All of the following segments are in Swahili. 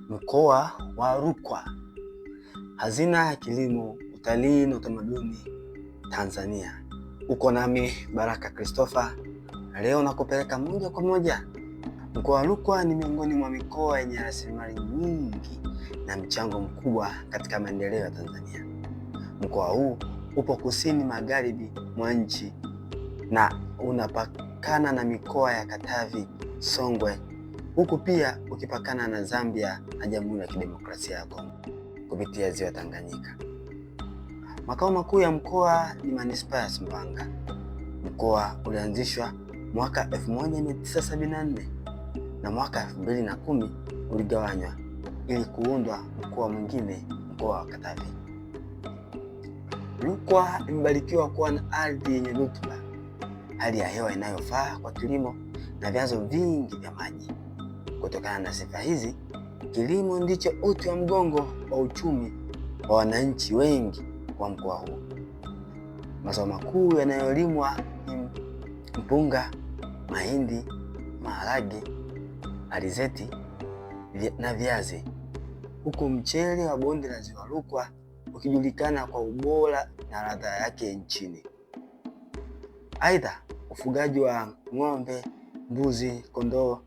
Mkoa wa Rukwa, hazina ya kilimo, utalii na utamaduni Tanzania. Uko nami Baraka Christopher, na leo nakupeleka moja kwa moja. Mkoa wa Rukwa ni miongoni mwa mikoa yenye rasilimali nyingi na mchango mkubwa katika maendeleo ya Tanzania. Mkoa huu upo kusini magharibi mwa nchi na unapakana na mikoa ya Katavi, Songwe, huku pia ukipakana na Zambia na Jamhuri ya Kidemokrasia ya Kongo kupitia ziwa Tanganyika. Makao makuu ya mkoa ni manispaa ya Sumbawanga. Mkoa ulianzishwa mwaka 1974 na mwaka 2010 uligawanywa ili kuundwa mkoa mwingine, mkoa wa Katavi. Rukwa imebarikiwa kuwa na ardhi yenye rutuba, hali ya hewa inayofaa kwa kilimo na vyanzo vingi vya maji. Kutokana na sifa hizi, kilimo ndicho uti wa mgongo wa uchumi wa wananchi wengi wa mkoa huu. Mazao makuu yanayolimwa ni mpunga, mahindi, maharage, alizeti na viazi, huku mchele wa bonde la Ziwa Rukwa ukijulikana kwa ubora na ladha yake nchini. Aidha, ufugaji wa ng'ombe, mbuzi, kondoo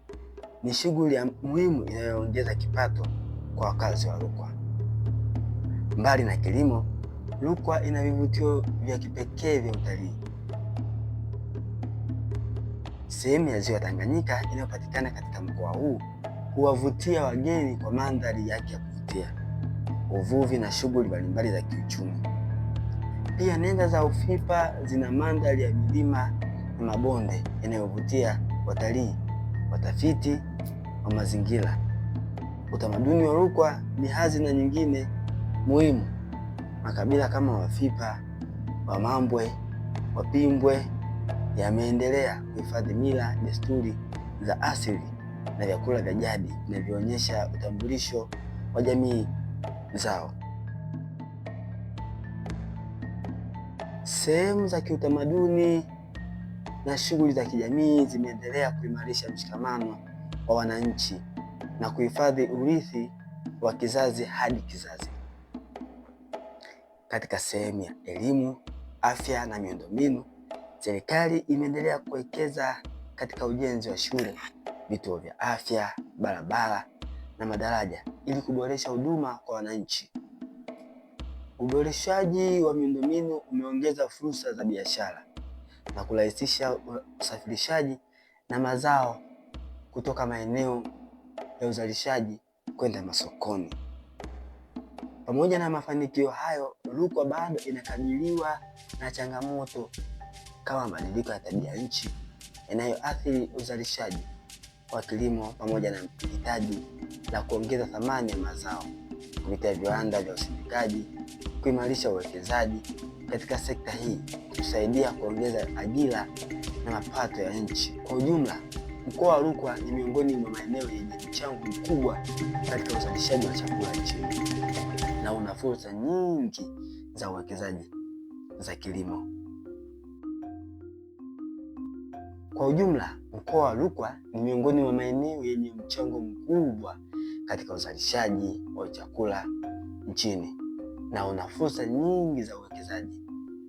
ni shughuli ya muhimu inayoongeza kipato kwa wakazi wa Rukwa. Mbali na kilimo, Rukwa ina vivutio vya kipekee vya utalii. Sehemu ya ziwa Tanganyika inayopatikana katika mkoa huu huwavutia wageni kwa mandhari yake ya kuvutia, uvuvi na shughuli mbalimbali za kiuchumi. Pia nenda za Ufipa zina mandhari ya milima na mabonde yanayovutia watalii, watafiti wa mazingira. Utamaduni wa Rukwa ni hazina nyingine muhimu. Makabila kama Wafipa, Wamambwe, Wapimbwe yameendelea kuhifadhi mila, desturi za asili na vyakula vya jadi vinavyoonyesha utambulisho wa jamii zao. Sehemu za kiutamaduni na shughuli za kijamii zimeendelea kuimarisha mshikamano wa wananchi na kuhifadhi urithi wa kizazi hadi kizazi. Katika sehemu ya elimu, afya na miundombinu, serikali imeendelea kuwekeza katika ujenzi wa shule, vituo vya afya, barabara na madaraja ili kuboresha huduma kwa wananchi. Uboreshaji wa miundombinu umeongeza fursa za biashara na kurahisisha usafirishaji na mazao kutoka maeneo ya uzalishaji kwenda masokoni. Pamoja na mafanikio hayo, Rukwa bado inakabiliwa na changamoto kama mabadiliko ya tabia nchi yanayoathiri uzalishaji wa kilimo pamoja na hitaji la kuongeza thamani ya mazao kupitia viwanda vya usindikaji, kuimarisha uwekezaji katika sekta hii, kusaidia kuongeza ajira na mapato ya nchi kwa ujumla. Mkoa wa Rukwa ni miongoni mwa maeneo yenye mchango mkubwa katika uzalishaji wa chakula nchini na una fursa nyingi za uwekezaji za kilimo. Kwa ujumla, mkoa wa Rukwa ni miongoni mwa maeneo yenye mchango mkubwa katika uzalishaji wa chakula nchini na una fursa nyingi za uwekezaji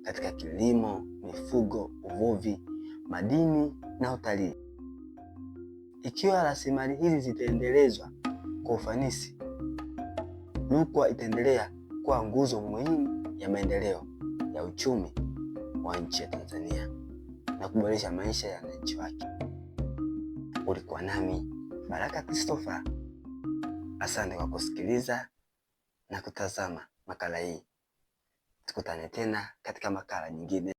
katika kilimo, mifugo, uvuvi, madini na utalii. Ikiwa rasilimali hizi zitaendelezwa kwa ufanisi, Rukwa itaendelea kuwa nguzo muhimu ya maendeleo ya uchumi wa nchi ya Tanzania na kuboresha maisha ya wananchi wake. Ulikuwa nami Baraka Christopher. Asante kwa kusikiliza na kutazama makala hii. Tukutane tena katika makala nyingine.